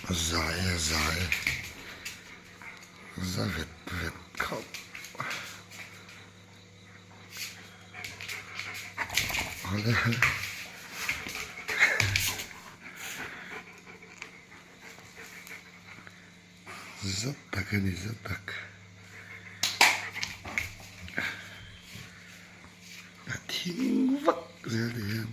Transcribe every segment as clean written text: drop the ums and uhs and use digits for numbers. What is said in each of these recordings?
A zai e a zai e a za vet vet khauh awle za tak a ni za tak a thing vak zel ti hian.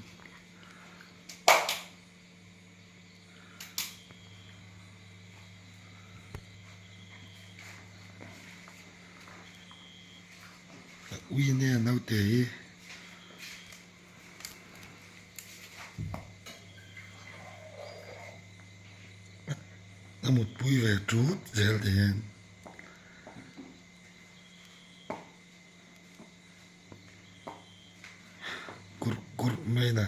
Ui nia naute hi a mutpui ve tut zel ti hian. Kurh kurh mai na.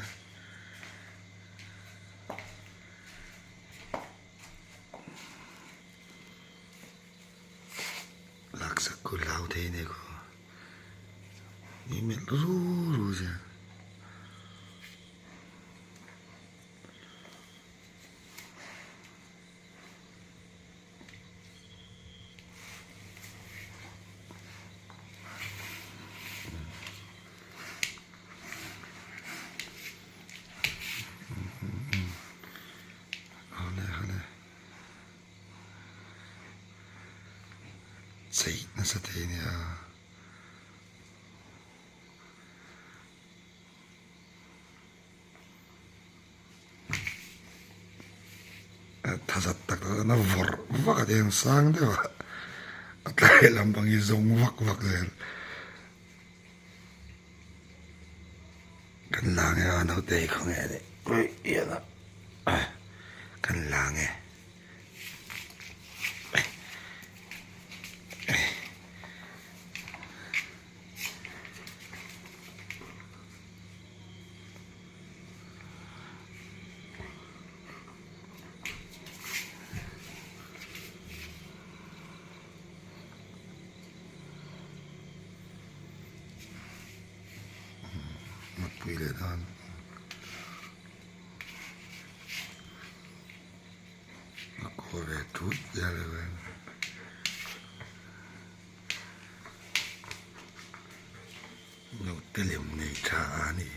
Laksak ku hlau thei nia ku. Mi melh ru ru zel. Chei nasa thei nia. Tha zat tak tak na vawrh vak a tiang sang deuh a a tlai lampang hi zawng vak vak zel kan lang e a naute hi khawnge a nih ui ian a kan lang e. Mutpui leh dan a kawl ve thut zel a. Naute lem nei tha a ni.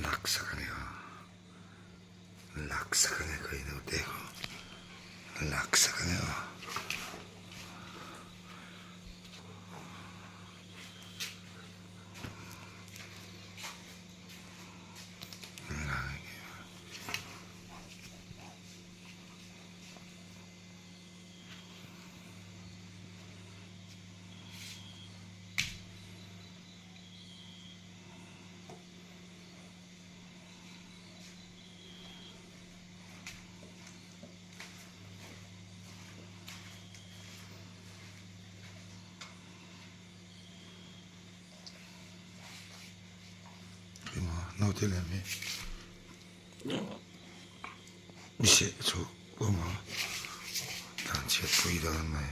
Laksak a ni a. Laksak a ni khawi naute khaw laksak a ni a. Naute lem hi seh chu awm a tlanchhiat pui dan mai.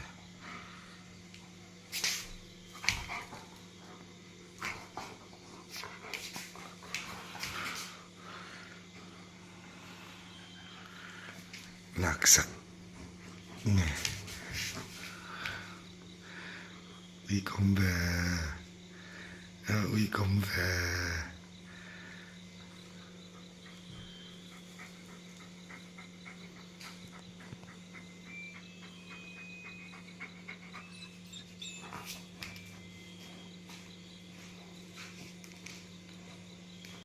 Laksak nge ui kawm ve ui kawm ve.